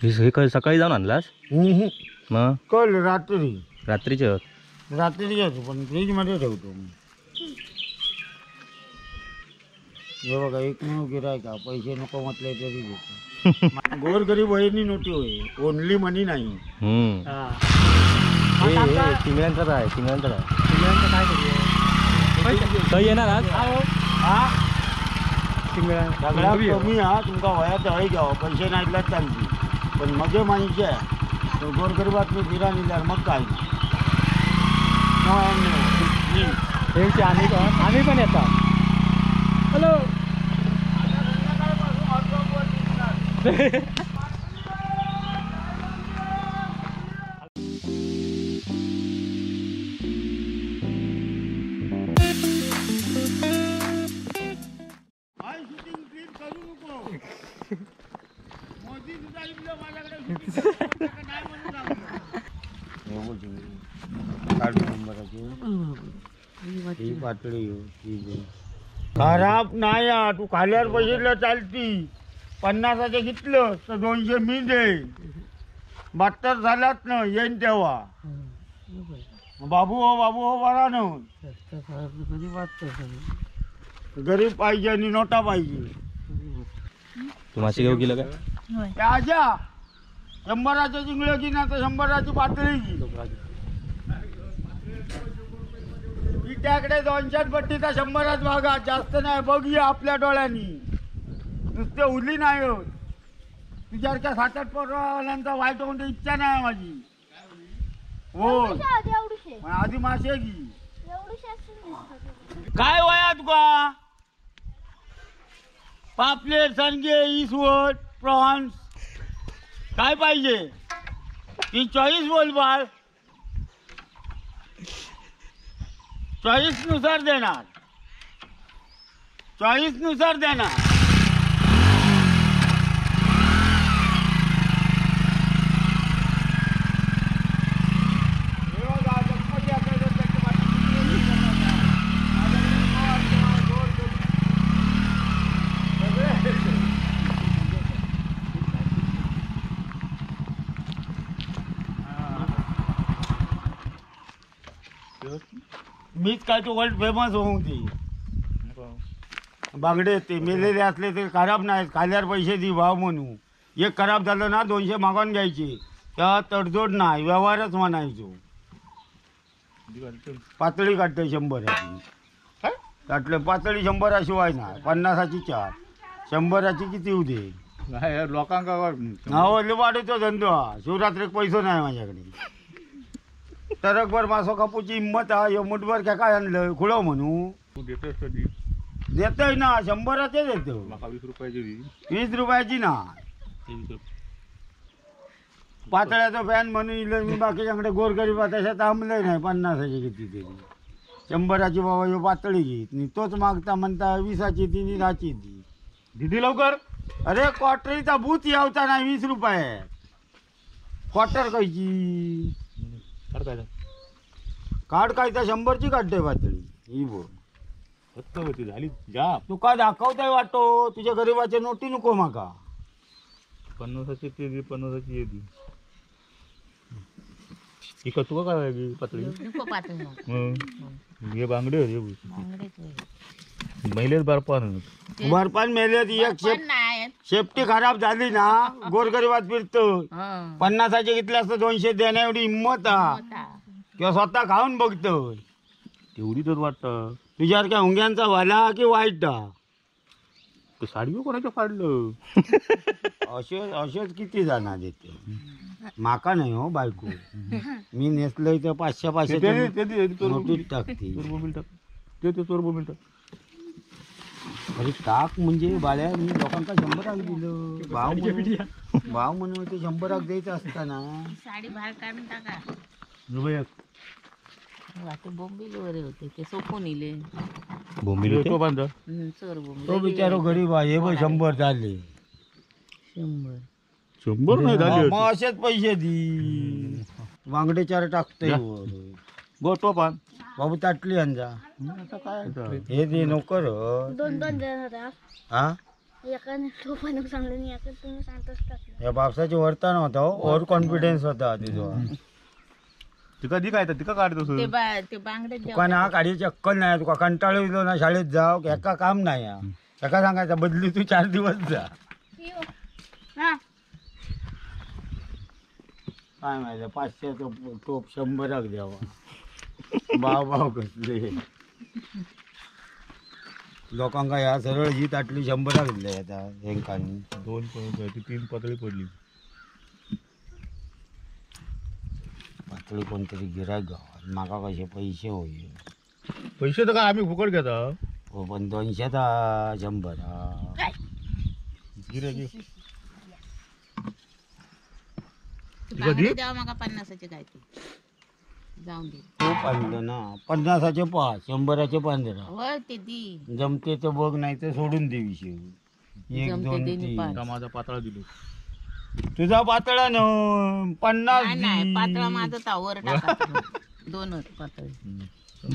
हे सकाळी जाऊन आणलास? मग कल रात्री. रात्रीचे? रात्रीचे, पण फ्रीजमध्ये ठेवतो. हे बघा, एकमेव गिरायक, पैसे नको म्हटले तरी देतो. गोरगरीब वहिनी नोटी होई, ओनली मनी नाही. चिंगळ्यांचा काय? चिंगळ्यांचा काय? चिंगळ्यांचं काय कधी येणार आज? हा सगळ्यात कमी हा तुमका वया तेव्हाही घ्यावं, पैसे नाही दिल्यात चालती, पण मगे माणसे आहे तर गोरगरिबात मी फिरा निघाल मग काय नाही. आम्ही पण येतात. हॅलो खराब नाही, तू खाल्यावर पैसे चालती. 50चे घेतलं तर 200 मी दे, 72 झालात ना येईन तेव्हा. बाबू हो, बाबू हो, बरा न. गरीब पाहिजे आणि नोटा पाहिजे. तू मासे घेऊ गेलं काय? आजा 100चे जिंकलं की ना तर 100ची पातळी. त्याकडे 200 पट्टीचा 100च भागा, जास्त नाही. बघूया आपल्या डोळ्यांनी, नुसते उली नाही होत. तुझ्यासारख्या 7-8 पोरावाल्यांचा वाईट होऊन इच्छा नाही माझी. हो, आधी मासे घे. काय वया तुका? पापलेट, संगे, इसवट, प्रॉन्स काय पाहिजे? ती चॉईस बोल बाळ, चॉईस नुसार देणार, चॉईस नुसार देणार. मीच काय तो वर्ल्ड फेमस होऊन ती. बांगडे ते मेलेले असले ते खराब नाहीत, खाल्यावर पैसे दी भाव म्हणू. एक खराब झालं ना 200 मागून घ्यायचे, त्या तडजोड नाही, व्यवहारच म्हणायचो. पातळी काढते 100ची, काटलं पातळी 100शिवाय नाही. 50ची 4, 100ची किती उदे लोकांका हो वाढवतो धंदो हा. शिवरात्रीक पैसो नाही माझ्याकडे. टरकभर मासो कापूची हिंमत हा, ह्यो मुठभर काय आणलं खुळो म्हणू देतोय ना. 100चे देतो, 20 रुपयाची. 20 रुपयाची ना. पातळ्याचा फॅन म्हणून इलो मी बाकीच्याकडे गोरगरीबा तशा थांबलंय नाही. 50ची किती तरी 100ची बाबा ह्यो पातळी घेत तोच मागता म्हणता 20ची ती 10ची ती दिदी लवकर. अरे क्वार्टरीचा बूथ यावता नाही 20 रुपये क्वार्टर खायची. काढ काय त्या 100ची काढते पातळी ही बोल. झाली जा तुका दाखवताय वाटो तुझ्या गरीबाच्या नोटी नको माका. 50ची ती 50ची येते. तुका काय पातळी हे बांगडे महिलेच बर्फान बर्फान मेले. एक शेपटी खराब झाली ना गोरगरिबात फिरतो. 50चे घेतले असतं 200 देण्या एवढी हिंमत हा, किंवा स्वतः खाऊन बघतो. तेवढी तर वाटत तुझ्यासारख्या हुंग्यांचा वाला की वाईट साडी कोणाच्या फाडलं. असे असेच किती जाणार देते माका नाही हो बायको. मी नेसलंय तर 500 500 नोटीत टाकते. अरे टाक म्हणजे बाळ्या, मी लोकांका 100 दिलं. भाव भाव म्हणून ते 100 द्यायचं असताना साडी बाहेर काढून टाका. बोंबील वरे होते ते सोपून इले. बोंबील तो बांधा तो बिचारो गरीब आहे. हे 100 झाले. 100 नाही झाले मग असेच पैसे दी. बांगडे 4 टाकते गो पान बाबू ताटली अंजा. आता काय हे दे नोकर 2-2 जण हा एकाने टोपानं सांगलं आणि एका तुम्ही सांगताच टाकलं. या बापसाची वर्तन होता, ओव्हर कॉन्फिडन्स होता तुझा. तिका दी काय, तिका काढ तसं. ते बांगडे. तुका ना काडीची अक्कल नाही, तुका कंटाळो इलो ना शाळेत जाव, एका काम नाही. एका सांगायचा बदली तू 4 दिवस जा. काय माहिती 500 टोप 100 द्यावा. भाव भाव कसले लोकांका ह्या सरळ ही ताटली 100 दिले आता हेंकांनी. 2 3 पातळी पडली. पातळी कोणतरी गिरायक गावात माका कसे पैसे होईल. पैसे तर काय आम्ही फुकट घेता. हो पण 200 तर 100. द्यावा माका 50चे काय ते जाऊन दे. खूप आणलं ना 50चे 5, 100चे 15. होय ते दी. जमते तर बघ, नाही तर सोडून दे विषय. 1 2 3. माझा पातळा दिलो. तुझा पातळा न 50. नाही पातळा माझा तावर टाका. 2 पातळी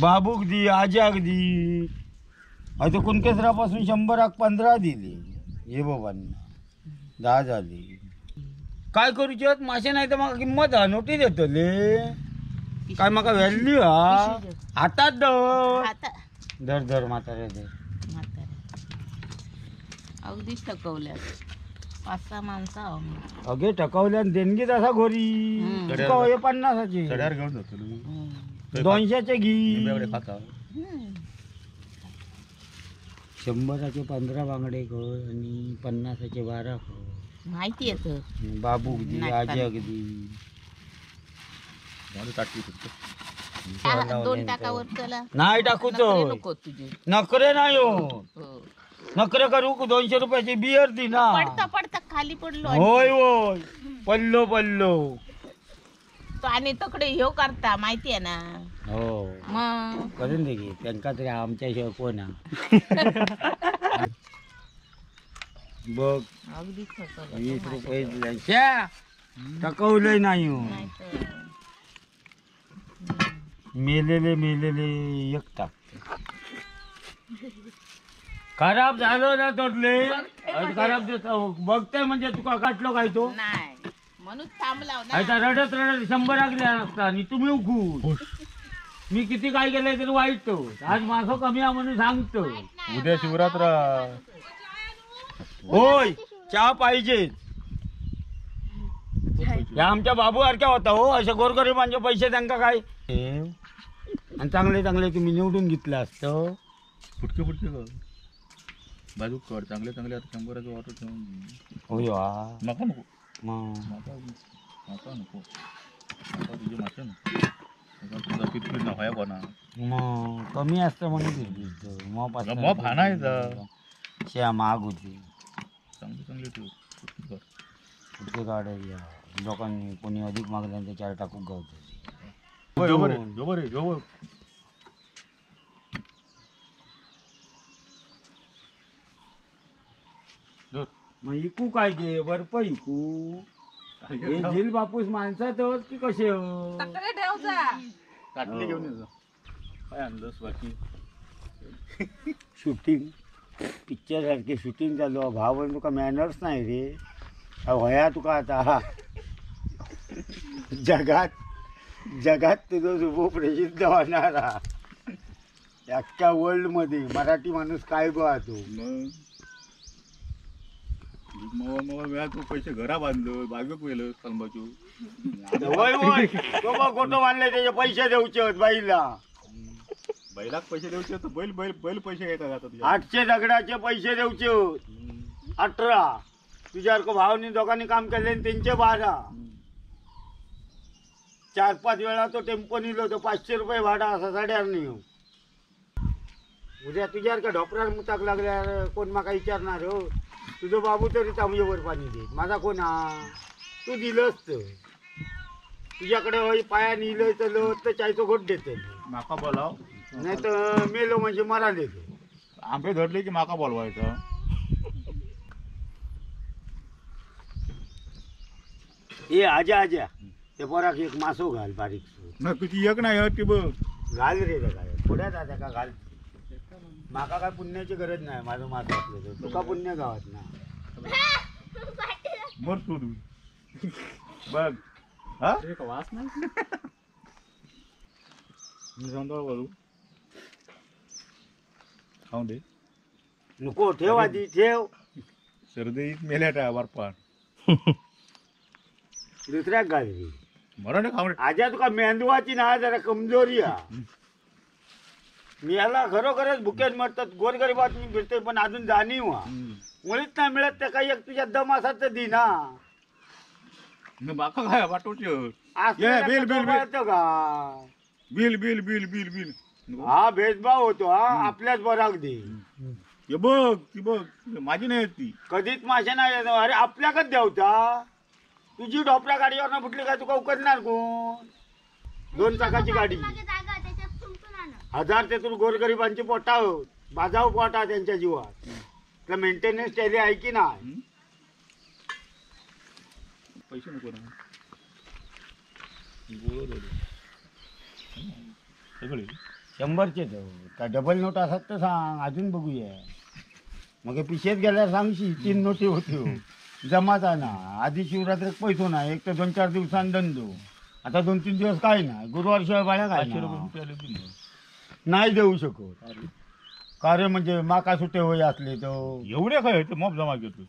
बाबूक दी, आजाक दी. आता कुणकेसरापासून 100 15 दिली. हे बाबांना 10 झाली. काय करूचे मासे नाही तर माका किंमत हा नोटी देतले काय माका व्हॅल्यू हा हातात धर धर धर म्हातारे धर. अगदीच टकवल्या 5-6 माणसं. अगे टकवल्या देणगी तसा घोरी तुका 50ची घेऊन जातो 200चे घी. 100चे 15 बांगडे कर आणि 50चे 12 कर. माहिती येत बाबूक दी, आज्याक दी. 2 टाकावर चला. नाही टाकूच नखरे नाही हो. नखरे करू 200 रुपयाची बियर दी ना. पडता पडता खाली पडलो. होय होय पडलो पडलो. तो आणि तकडे ह्यो करता माहिती आहे ना. हो मग करून दे की त्यांका तरी आमच्याशिवाय कोण. बघ 20 रुपये टकवलंय नाही हो. मेलेले मेलेले एक टाक. खराब झालं ना तोडले खराब बघतोय म्हणजे तुका काटलो काय तो नाही म्हणून थांबला. रडत रडत 100 लागले असता आणि तुम्ही उघू. मी किती काय केलंय तरी वाईट तो आज माझं कमी आहे म्हणून सांगतो. उद्या शिवरात्र. होय चहा पाहिजे. या आमच्या बाबू सारख्या होता हो. असे गोरगरिबांचे पैसे त्यांका काय. आणि चांगले चांगले तुम्ही निवडून घेतलं असतं. फुटके फुटके बाजू कर चांगले चांगले. आता 100चं ऑर्डर ठेवून. होय नका नको माका नको माका तुझे मासे नको. तुझा पितपीट ना होया कोणा मग कमी असतं म्हणून मग मग हाणायचा शा महाग होती. चांगले चांगले तू फुटके काढायला लोकांनी कोणी अधिक मागल्यानंतर 4 टाकून गावतो. मग इकू काय गे बर्फ इकू. हे झील बापूस माणसात की कसे हो. ताटली घेऊन ये. काय आणलंस बाकी? शूटिंग पिक्चर सारखी शूटिंग चालू. भाव तुका मॅनर्स नाही रे. होया तुका आता जगात जगात तुझं सुबो प्रसिद्ध होणारा अख्ख्या वर्ल्डमध्ये मराठी माणूस काय बा तू. मग तू पैसे घरा बांधलो बागेक वेलो कलंबाचो. वय वय तो बा गोटो बांधले त्याचे पैसे देऊचे बाईला. बैलाक पैसे देऊचे तर बैल बैल बैल पैसे घेतात आता. 800 दगडाचे पैसे देऊचे 18. तुझ्यासारखं भावनी दोघांनी काम केले त्यांचे 12. 4-5 वेळा तो टेम्पो नेलो तो 500 रुपये भाडा असा साड्यार नाही. उद्या तुझ्यासारख्या ढोपरार मुताक लागल्यार कोण माका विचारणार हो. तुझं बाबू तरी तांबेवर पाणी दे, माझा कोण हा. तू दिलंस तर तुझ्याकडे होय पाया नेलं तर तर चायचो घोट देत. माका बोलाव नाही तर मेलो म्हणजे मरा देतो. आंबे धरले की माका बोलवायचं. ए आजा आजा ते पोराक एक मासो घाल बारीक. तुझी एक नाही ती बघ घाल रे काय पुढ्यात आता का घाल. माका काय पुण्याची गरज नाही, माझं मासा असलं तर तुका पुण्य गावात ना. मरतो तू बघ. हा वास नाही. मी सांगतो बोलू खाऊन दे. नको ठेव आधी ठेव. सर्दीत मेल्या टाय बर्फात. दुसऱ्या गाडी मरण खाऊन. आजा तुका मेंदवाची ना जरा कमजोरी हा. मी याला खरोखरच भुकेन मरतात, गोरगरिबात मी फिरते पण अजून जाणीव हा मुळीच नाही मिळत. त्या काही एक तुझ्या दम असा तर दि ना. बाका काय वाटोची बिल बिल का bill bill bill bill bill हा भेदभाव होतो हा आपल्याच बरं. अगदी हे बघ ती बघ माझी नाही ती कधीच मासे नाही. अरे आपल्याकच द्यावता. तुझी ढोपरा गाडीवर ना फुटली काय तुका उकलणार कोण? दोन चाकाची गाडी 1000 ते तुला गोरगरिबांची पोटा होत बाजाव पोटा त्यांच्या जीवात. तुला मेंटेनन्स त्याली आहे की नाही? पैसे नको ना सगळे 100चे का डबल नोट असत तर सांग अजून बघूया. मग पिशेत गेल्यावर सांगशी 3 नोटी होती जमाचा ना. आधी शिवरात्रीत पैसो ना, एक तर 2-4 दिवसांनी धंदो. आता 2-3 दिवस काय ना, गुरुवार शिवाय बाळ्या काय नाही देऊ शकत. कार्य म्हणजे माका सुटे होय असले तर एवढे काय मग जमा घेतो.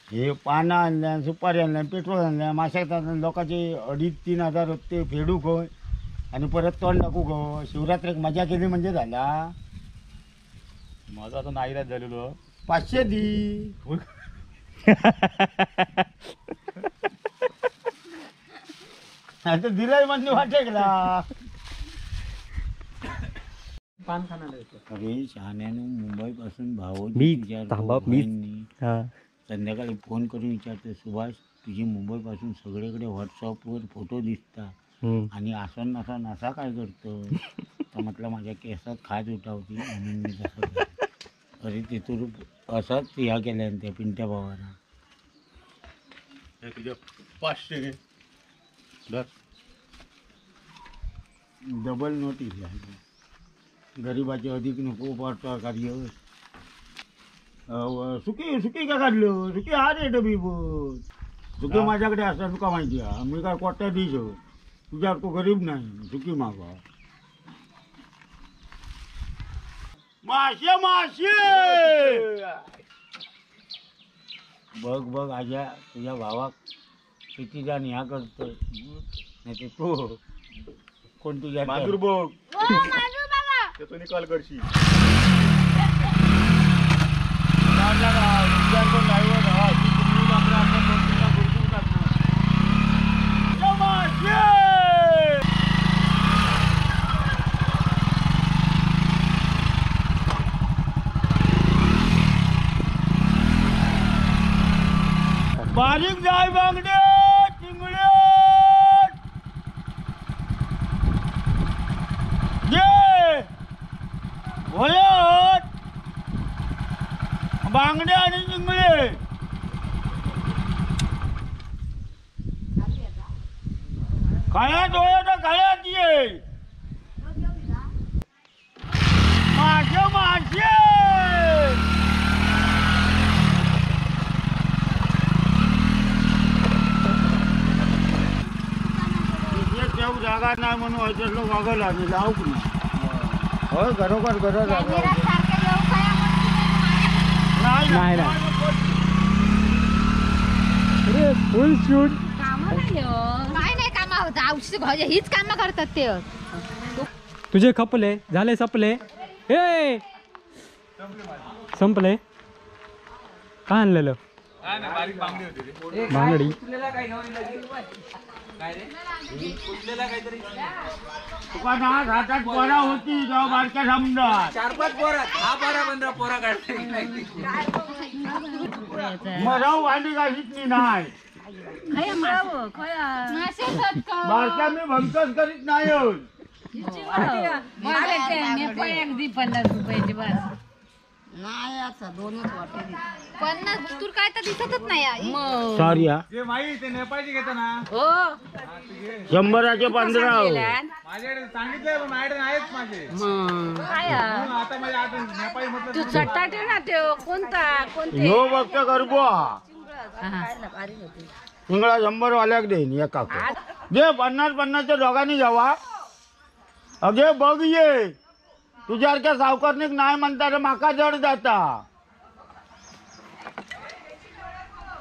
हे पानं आणल्या, सुपारी आणल्या, पेट्रोल आणल्या, माशात लोकांचे 2.5-3 हजार होते फेडू खय आणि परत तोंड टाकू गो. शिवरात्रीक मजा केली म्हणजे झाला. माझा आता नाईलाज झालेलो. 500 दी. आता दिलाय म्हणजे वाटेकला. पान खाणार. अरे शहाण्यानं मुंबईपासून भाऊ मी मी संध्याकाळी फोन करून विचारतो, सुभाष तुझी मुंबईपासून सगळीकडे व्हॉट्सअपवर फोटो दिसतात आणि असं नसा नसा काय करतो? तर म्हटलं माझ्या केसात खाज उठावती म्हणून मी तसं. अरे तिथून असाच ह्या केल्या त्या पिंट्या भावाना. 500 डबल नोट इथे गरिबाचे अधिक नको पडता कार्य. सुकी सुकी का काढलं? सुकी हा रे डबी बघ. सुकी माझ्याकडे असतात तुका माहिती आहे. मी काय कोट्या दिसो तुझ्यासारखं गरीब नाही. सुकी मागा. मासे मासे बघ बघ आज्या तुझ्या भावाक किती जाण ह्या करतोय. नाही ते तू कोण तुझ्या माजूर बघ त्याचा निकाल करशी. बारीक जाय बांगडे चिंगडे ये बोलत बांगडे आणि चिंगडे. खाया डोळ्या तर खायात ये मासे मासे. जागा नाही म्हणून हॉटेलला वागवला आणि लावूक ना. होय घरोघर गरज नाही नाही. अरे फुल शूट काय नाही कामा होता औषध हीच कामं करतात ते. तुझे खपले झाले सपले. ए संपले काय आणलेलं? बांगडी. दुकानात हातात पोरा होती जेव्हा बारक्या समुद्रात 4-5 पोरा 10-12-15 पोरा काढले. मराव भांडी घाशीत नाही बारक्या मी भंकस करीत नाही. 50 रुपयाची बस. नाही आता दोनच वाटे. 50 तू काय तर दिसतच नाही. सॉरी हा. हो 100चे 15. तू चटाटे ना ते कोणता कोणते? ह्यो बघतो गरबो हा शिंगळा 100 वाल्याक देईन एका. दे 50 50च्या दोघांनी घ्यावा. अगे बघ ये तुझ्यासारख्या सावकारणीक नाही म्हणता रे माका जड जाता.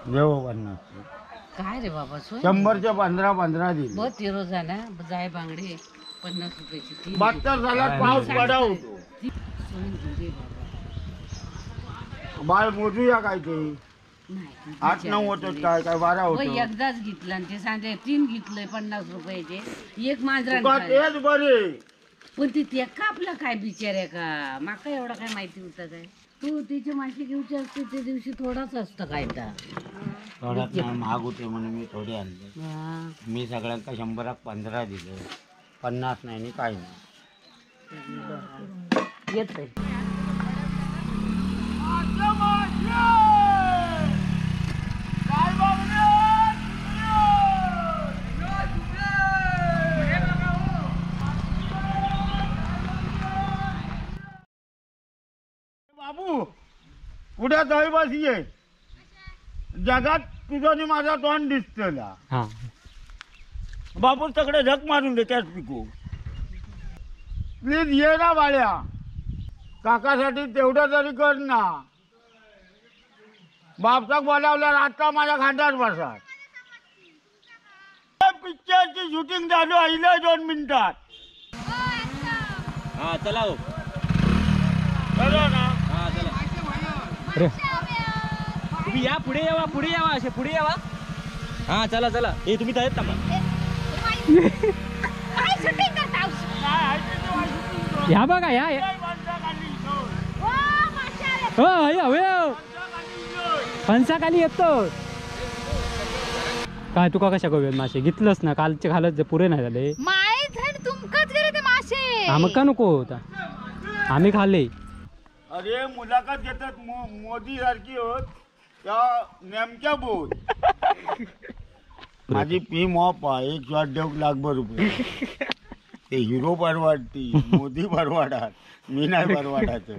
देव 50 काय रे बाबा 100चे 15 15 दिले. बघ तिरो झाला जाय बांगडे 50 रुपयाची. 72 सालात पाऊस पडा होतो. बाळ मोजूया काय ते 8 9 होत काय काय 12 होत. एकदाच घेतला आणि ते सांगते 3 घेतलंय 50 रुपयाचे एक मांजरा. तेच बरे पण ते ते कापलं काय बिचाऱ्या का माका एवढा काय माहिती होता काय. तू तिचे मासे घेऊचे असते त्या दिवशी थोडाच असतं काय तर थोडाच नाही महाग होते म्हणून मी थोडे आणले. मी सगळ्यांका 100 15 दिले 50 नाही काय नाही येतंय. बाबू उद्या दही बस ये जगात तुझं आणि माझा तोंड दिसतला. बापू सगळे झक मारून दे त्याच पिकू. प्लीज ये ना बाळ्या काकासाठी तेवढं तरी कर ना. बापसाक बोलावल्यावर आता माझ्या खांद्यावर बसा. पिक्चरची शूटिंग चालू आहे 2 मिनिटात. हा चला हो चला ना. हा चला. अरे तुम्ही या पुढे यावा पुढे यावा असे पुढे यावा. हा चला चला. ए तुम्ही तयार थांबा. ह्या बघा ह्या हो हवे फणसाखाली येतो काय. तुका कशा करूया मासे घेतलंच ना कालचे खालच पुरे नाही झाले. तुमकाच गेले ते मासे. आमका नको होता आम्ही खाल्ले. अरे मुलाखत घेतात मोदी सारखी होत त्या नेमक्या बोल. माझी पी मॉप आहे 1 1.5 लाख रुपये. ते हिरो परवाडती मोदी परवाडात मी नाही परवाडायचं.